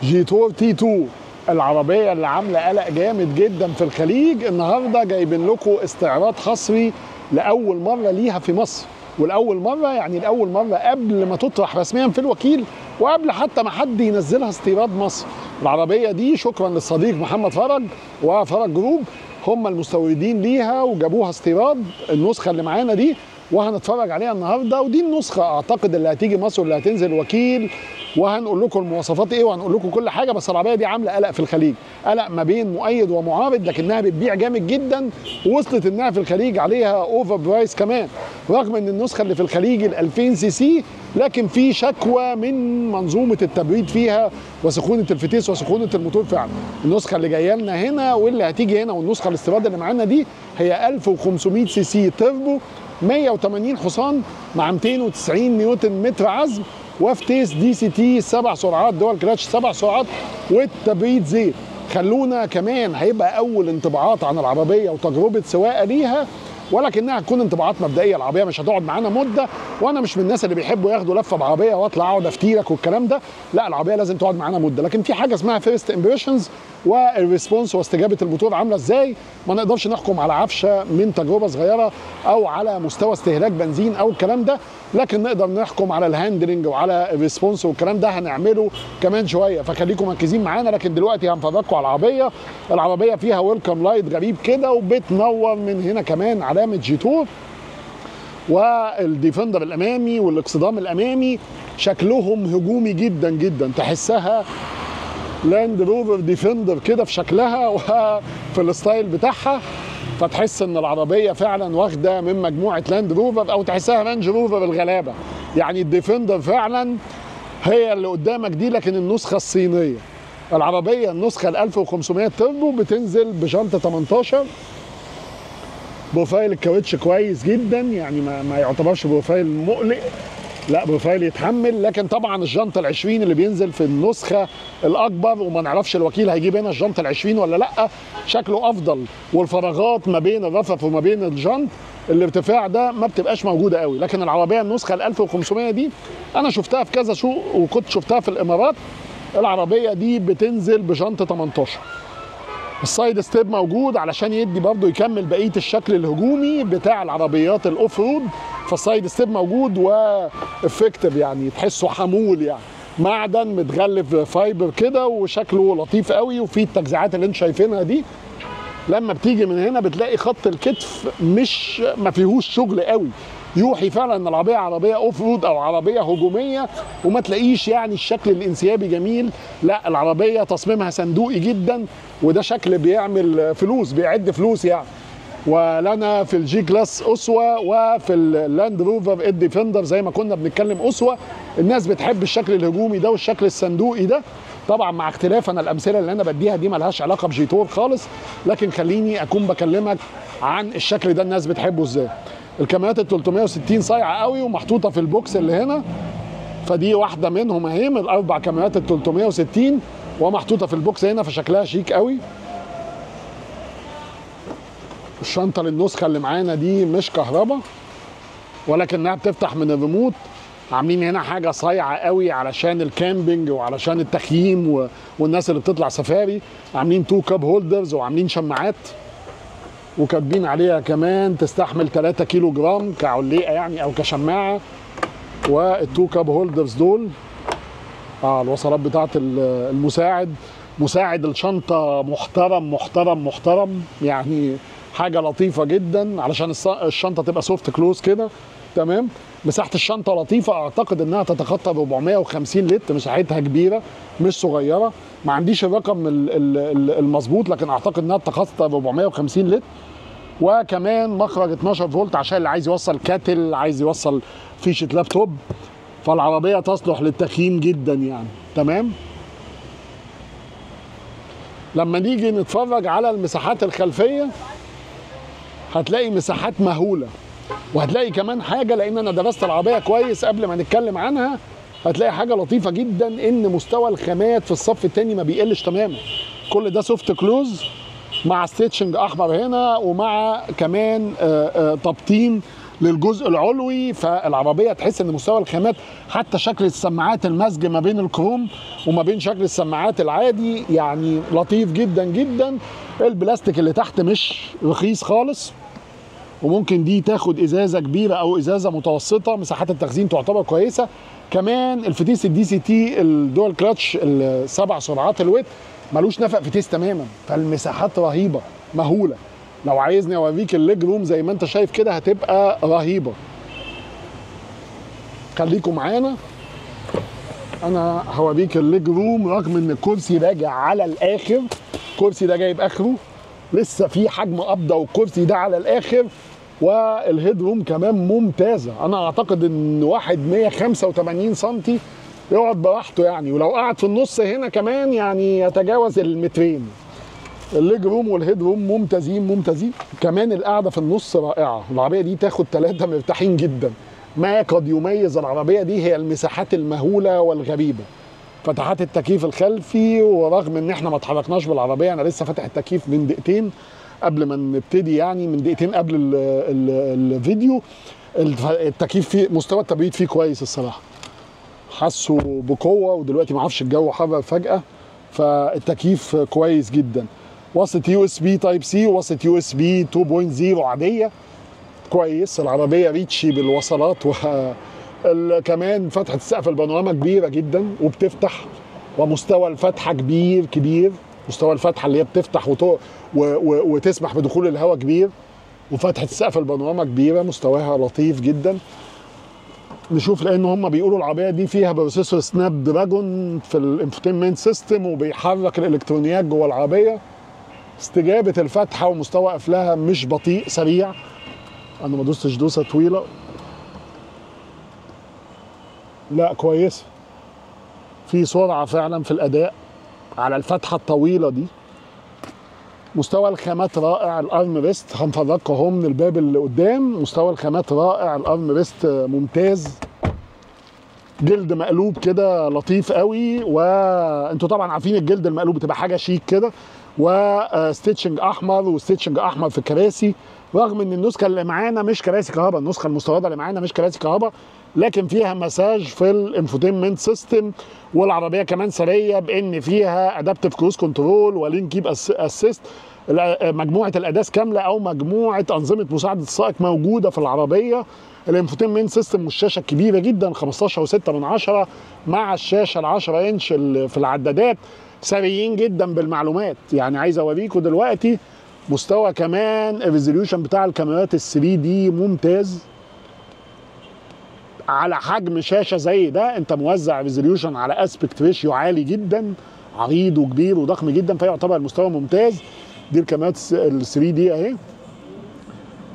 جيتور T2 العربية اللي عاملة قلق جامد جدا في الخليج. النهاردة جايبين لكم استعراض حصري لأول مرة ليها في مصر، والأول مرة يعني الأول مرة قبل ما تطرح رسميا في الوكيل وقبل حتى ما حد ينزلها استيراد مصر. العربية دي شكرا للصديق محمد فرج وفرج جروب، هم المستوردين ليها وجابوها استيراد النسخة اللي معانا دي، وهنتفرج عليها النهارده. ودي النسخة اعتقد اللي هتيجي مصر واللي هتنزل وكيل، وهنقول لكم المواصفات ايه وهنقول لكم كل حاجة. بس العربية دي عامله قلق في الخليج، قلق ما بين مؤيد ومعارض، لكنها بتبيع جامد جدا، ووصلت انها في الخليج عليها over price كمان، رغم ان النسخة اللي في الخليج ال 2000 سي سي، لكن في شكوى من منظومة التبريد فيها وسخونه الفتيس وسخونه الموتور. فعلا النسخة اللي جاية لنا هنا واللي هتيجي هنا والنسخة الاستيراد اللي معانا دي هي 1500 سي سي تربو، 180 حصان مع 290 نيوتن متر عزم، وفتيس DCT 7 سرعات، dual clutch 7 سرعات، والتبريد زيت. خلونا كمان هيبقى اول انطباعات عن العربية وتجربه سواقة ليها، ولكنها هتكون انطباعات مبدئية. العربية مش هتقعد معانا مده، وانا مش من الناس اللي بيحبوا ياخدوا لفه بعربيه واطلع اقعد افتيلك والكلام ده، لا العربية لازم تقعد معانا مده. لكن في حاجة اسمها first impressions وال response واستجابه الموتور عامله ازاي، ما نقدرش نحكم على عفشه من تجربه صغيرة او على مستوى استهلاك بنزين او الكلام ده، لكن نقدر نحكم على ال handling وعلى ال response والكلام ده هنعمله كمان شوية، فخليكم مركزين معانا. لكن دلوقتي هنفرجكم على العربية. العربية فيها welcome light غريب كده، وبتنور من هنا كمان علامة جيتور، وال defender الامامي والاكسدام الامامي شكلهم هجومي جدا جدا، تحسها لاند روفر ديفندر كده في شكلها وفي ال style بتاعها، فتحس ان العربية فعلا واخده من مجموعة لاند روفر، او تحسها رانج روفر الغلابة. يعني الديفندر فعلا هي اللي قدامك دي، لكن النسخة الصينية. العربية النسخة ال 1500 تربو بتنزل بجنط 18، profile الكاوتش كويس جدا، يعني ما يعتبرش profile مقلق، لا profile يتحمل. لكن طبعا الجنط ال20 اللي بينزل في النسخة الاكبر، وما نعرفش الوكيل هيجيب هنا الجنط ال20 ولا لا، شكله افضل، والفراغات ما بين الرفرف وما بين الجنط الارتفاع ده ما بتبقاش موجودة قوي. لكن العربية النسخة ال 1500 دي انا شفتها في كذا سوق، وكنت شفتها في الامارات. العربية دي بتنزل بجنط 18. ال side step موجود علشان يدي برضه يكمل بقية الشكل الهجومي بتاع العربيات ال off road، فال side step موجود و effective، يعني تحسه حمول، يعني معدن متغلف fiber كده وشكله لطيف قوي. وفي التجزيعات اللي انتم شايفينها دي، لما بتيجي من هنا بتلاقي خط الكتف مش ما فيهوش شغل قوي، يوحي فعلا ان العربية عربية off road او عربية هجومية، وما تلاقيش يعني الشكل الانسيابي جميل، لا العربية تصميمها صندوقي جدا، وده شكل بيعمل فلوس، بيعد فلوس يعني. ولنا في ال G-Class اسوة، وفي اللاند روفر الديفندر زي ما كنا بنتكلم اسوة. الناس بتحب الشكل الهجومي ده والشكل الصندوقي ده، طبعا مع اختلاف. انا الامثلة اللي انا بديها دي ملهاش علاقة بجيتور خالص، لكن خليني اكون بكلمك عن الشكل ده الناس بتحبه ازاي. الكاميرات ال 360 صايعه قوي ومحطوطه في ال box اللي هنا، فدي واحدة منهم اهي من الاربع كاميرات ال 360 ومحطوطه في ال box هنا، فشكلها شيك قوي. الشنطة للنسخه اللي معانا دي مش كهرباء، ولكنها بتفتح من الريموت. عاملين هنا حاجة صايعه قوي علشان ال camping وعلشان التخييم والناس اللي بتطلع سفاري، عاملين 2 cup holders وعاملين شماعات، وكاتبين عليها كمان تستحمل 3 كيلو جرام كعليقه يعني او كشماعه. وال two cup holders دول الوصلات بتاعت المساعد، مساعد الشنطة محترم محترم محترم، يعني حاجة لطيفة جدا علشان الشنطة تبقى soft close كده. تمام. مساحة الشنطة لطيفة، اعتقد انها تتخطى 450 لتر، مساحتها كبيرة مش صغيرة، ما عنديش الرقم المظبوط، لكن اعتقد انها تتخطى 450 لتر. وكمان مخرج 12 فولت عشان اللي عايز يوصل kettle، عايز يوصل فيشه لابتوب، فالعربيه تصلح للتخييم جدا يعني. تمام. لما نيجي نتفرج على المساحات الخلفية هتلاقي مساحات مهولة، وهتلاقي كمان حاجة، لان انا درست العربية كويس قبل ما نتكلم عنها، هتلاقي حاجة لطيفة جدا ان مستوى الخامات في الصف الثاني ما بيقلش تماما. كل ده soft close مع stitching احمر هنا، ومع كمان تبطين للجزء العلوي. فالعربيه تحس ان مستوى الخامات، حتى شكل السماعات، المزج ما بين الكروم وما بين شكل السماعات العادي، يعني لطيف جدا جدا. البلاستيك اللي تحت مش رخيص خالص، وممكن دي تاخد ازازة كبيرة او ازازة متوسطه. مساحات التخزين تعتبر كويسة. كمان الفتيس ال DCT ال dual clutch السبع سرعات ال wet ملوش نفق فتيس تماما، فالمساحات رهيبة مهولة. لو عايزني اوريك ال leg room زي ما انت شايف كده هتبقى رهيبة. خليكم معانا، انا هوريك ال leg room. رغم ان الكرسي راجع على الاخر، الكرسي ده جايب اخره، لسه في حجم قبضه، والكرسي ده على الاخر. وال head room كمان ممتازة. انا اعتقد ان واحد 185 سم يقعد براحته يعني، ولو قعد في النص هنا كمان يعني يتجاوز المترين. ال leg room وال head room ممتازين ممتازين. كمان القعدة في النص رائعة. العربية دي تاخد 3 مرتاحين جدا. ما قد يميز العربية دي هي المساحات المهوله والغريبة. فتحات التكييف الخلفي، ورغم ان احنا ما اتحركناش بالعربية، انا لسه فاتح التكييف من دقيقتين قبل ما نبتدي، يعني من دقيقتين قبل الفيديو. التكييف فيه مستوى التبريد فيه كويس الصراحة، حاسه بقوة. ودلوقتي ما اعرفش الجو حرر فجاة، فالتكييف كويس جدا. وصلة USB Type C، وصلة USB 2.0 عادية، كويس. العربية rich بالوصلات، وكمان فتحه السقف البانوراما كبيرة جدا وبتفتح، ومستوى الفتحة كبير كبير. مستوى الفتحة اللي هي بتفتح وتسمح بدخول الهواء كبير، وفتحه السقف البانوراما كبيرة، مستواها لطيف جدا. نشوف، لان هم بيقولوا العربية دي فيها processor Snapdragon في ال infotainment system، وبيحرك الالكترونيات جوه العربية. استجابة الفتحة ومستوى قفلها مش بطيء، سريع. انا ما دوستش دوسة طويلة، لا كويسة، في سرعة فعلا في الاداء على الفتحة الطويلة دي. مستوى الخامات رائع. ال arm rest هنفرقها اهو من الباب اللي قدام. مستوى الخامات رائع، ال arm rest ممتاز، جلد مقلوب كده لطيف قوي. وانتوا طبعا عارفين الجلد المقلوب بتبقى حاجة شيك كده، و stitching احمر و stitching احمر في الكراسي. رغم ان النسخة اللي معانا مش كراسي كهرباء، النسخة المستورده اللي معانا مش كراسي كهرباء، لكن فيها مساج في ال infotainment system. والعربية كمان سرية بان فيها adaptive cruise control و lane keep assist. مجموعة ال ADAS كاملة او مجموعة انظمة مساعدة السائق موجودة في العربية. ال infotainment system والشاشه الكبيرة جدا 15.6 مع الشاشة ال 10 انش في العدادات، سريين جدا بالمعلومات. يعني عايز اوريكم دلوقتي مستوى كمان ال resolution بتاع الكاميرات ال 3D ممتاز على حجم شاشة زي ده. انت موزع resolution على aspect ratio عالي جدا، عريض وكبير وضخم جدا، فيعتبر المستوى ممتاز. دي الكاميرات ال 3D اهي.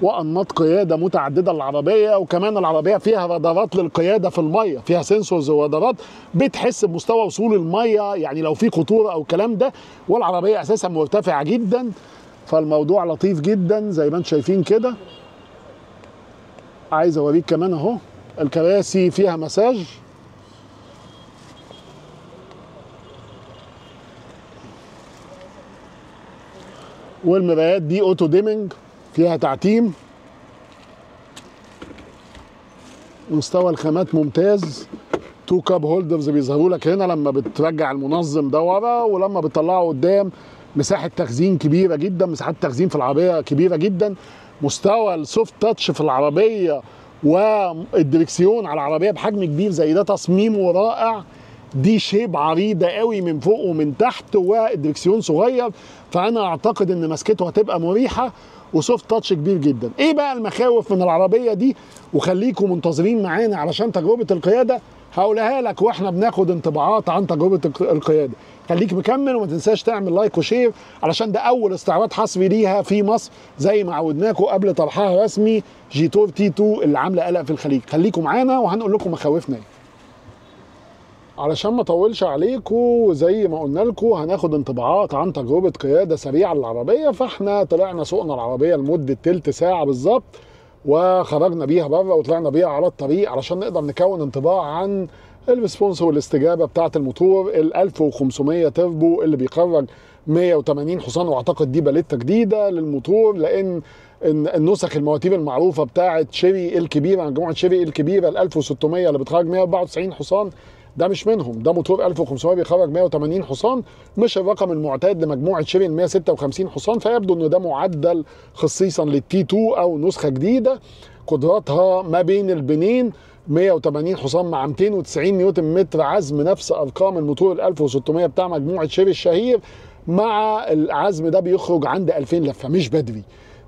وانماط قيادة متعددة للعربية، وكمان العربية فيها رادارات للقياده في المية، فيها sensors ورادارات بتحس بمستوى وصول المية، يعني لو في خطورة او الكلام ده. والعربية اساسا مرتفعة جدا، فالموضوع لطيف جدا زي ما انتم شايفين كده. عايز اوريك كمان اهو الكراسي فيها مساج. والمرايات دي auto dimming فيها تعتيم. مستوى الخامات ممتاز. two cup holders بيظهروا لك هنا لما بترجع المنظم ده ورا، ولما بتطلعه قدام. مساحة تخزين كبيرة جدا، مساحات التخزين في العربية كبيرة جدا. مستوى ال soft touch في العربية والدركسيون على العربية بحجم كبير زي ده تصميمه رائع. دي shape عريضة قوي من فوق ومن تحت، والدركسيون صغير، فانا اعتقد ان مسكته هتبقى مريحه، و soft touch كبير جدا. ايه بقى المخاوف من العربية دي؟ وخليكم منتظرين معانا علشان تجربه القيادة هقولها لك واحنا بناخد انطباعات عن تجربه القيادة. خليك مكمل وما تنساش تعمل like و share علشان ده اول استعراض حصري ليها في مصر زي ما عودناكم قبل طرحها رسمي، جيتور T2 اللي عامله قلق في الخليج. خليكم معانا وهنقول لكم مخاوفنا ايه. علشان ما اطولش عليكم زي ما قلنا لكم هناخد انطباعات عن تجربه قيادة سريعة للعربية. فاحنا طلعنا سوقنا العربية لمدة تلت ساعة بالظبط، وخرجنا بيها بره وطلعنا بيها على الطريق علشان نقدر نكون انطباع عن ال response والاستجابة بتاعه الموتور ال 1500 تربو اللي بيخرج 180 حصان، واعتقد دي باليتا جديدة للموتور، لان النسخ المواتير المعروفة بتاعه شيري الكبيرة، مجموعة شيري الكبيرة ال 1600 اللي بتخرج 194 حصان، ده مش منهم. ده موتور 1500 بيخرج 180 حصان، مش الرقم المعتاد لمجموعة شيري 156 حصان، فيبدو انه ده معدل خصيصا لل T2 او نسخه جديدة. قدراتها ما بين البنين 180 حصان مع 290 نيوتن متر عزم، نفس ارقام الموتور ال 1600 بتاع مجموعة شيري الشهير، مع العزم ده بيخرج عند 2000 لفه، مش بدري.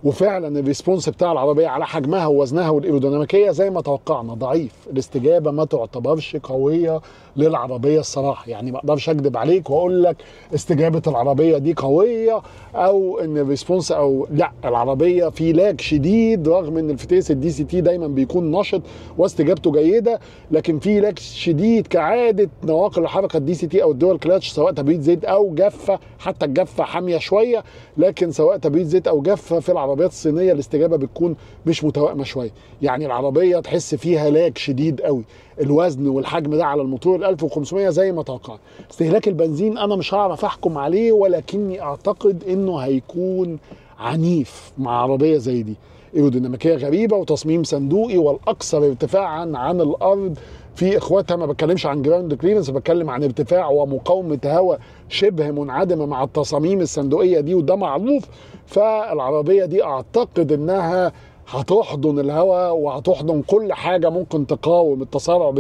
وفعلا ال response بتاع العربية على حجمها ووزنها والايروديناميكيه زي ما توقعنا ضعيف، الاستجابة ما تعتبرش قوية للعربية الصراحة، يعني ما اقدرش اكذب عليك واقول لك استجابة العربية دي قوية او ان ال response او لا، العربية في lag شديد، رغم ان الفتيس ال DCT دايما بيكون نشط واستجابته جيدة، لكن في lag شديد كعادة نواقل الحركة ال DCT او ال dual clutch، سواء تبريد زيت او جافة، حتى الجافه حامية شوية، لكن سواء تبريد زيت او جافة في العربيات الصينية الاستجابة بتكون مش متوائمه شوية، يعني العربية تحس فيها lag شديد قوي. الوزن والحجم ده على الموتور ال 1500 زي ما توقعت. استهلاك البنزين انا مش هعرف احكم عليه، ولكني اعتقد انه هيكون عنيف مع عربية زي دي. ايروديناميكيه غريبة وتصميم صندوقي والاكثر ارتفاعا عن الارض في اخواتها، ما بتكلمش عن ground clearance، بتكلم عن ارتفاع ومقاومة هواء شبه منعدمة مع التصاميم الصندوقيه دي، وده معروف. فالعربيه دي اعتقد انها هتحضن الهواء وهتحضن كل حاجة ممكن تقاوم التسارع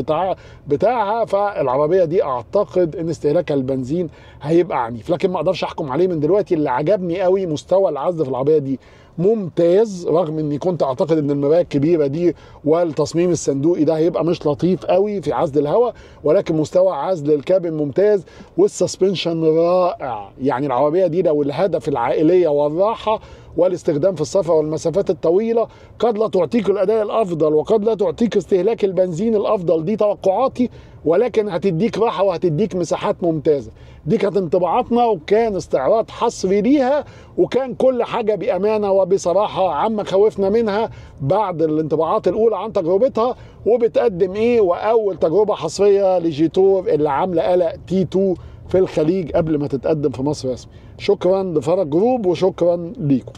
بتاعها. فالعربيه دي اعتقد ان استهلاكها البنزين هيبقى عنيف، لكن ما اقدرش احكم عليه من دلوقتي. اللي عجبني قوي مستوى العزل في العربية دي ممتاز، رغم اني كنت اعتقد ان المراية الكبيرة دي والتصميم الصندوقي ده هيبقى مش لطيف قوي في عزل الهواء، ولكن مستوى عزل ال cabin ممتاز وال suspension رائع. يعني العربية دي لو الهدف العائلية والراحة والاستخدام في السفر والمسافات الطويلة، قد لا تعطيك الاداء الافضل وقد لا تعطيك استهلاك البنزين الافضل، دي توقعاتي، ولكن هتديك راحة وهتديك مساحات ممتازة. دي كانت انطباعاتنا، وكان استعراض حصري ليها، وكان كل حاجة بامانه وبصراحة عما خوفنا منها بعد الانطباعات الاولى عن تجربتها وبتقدم ايه، واول تجربه حصرية لجيتور اللي عامله قلق T2 في الخليج قبل ما تتقدم في مصر رسمي. شكرا لفرج جروب وشكرا ليكم.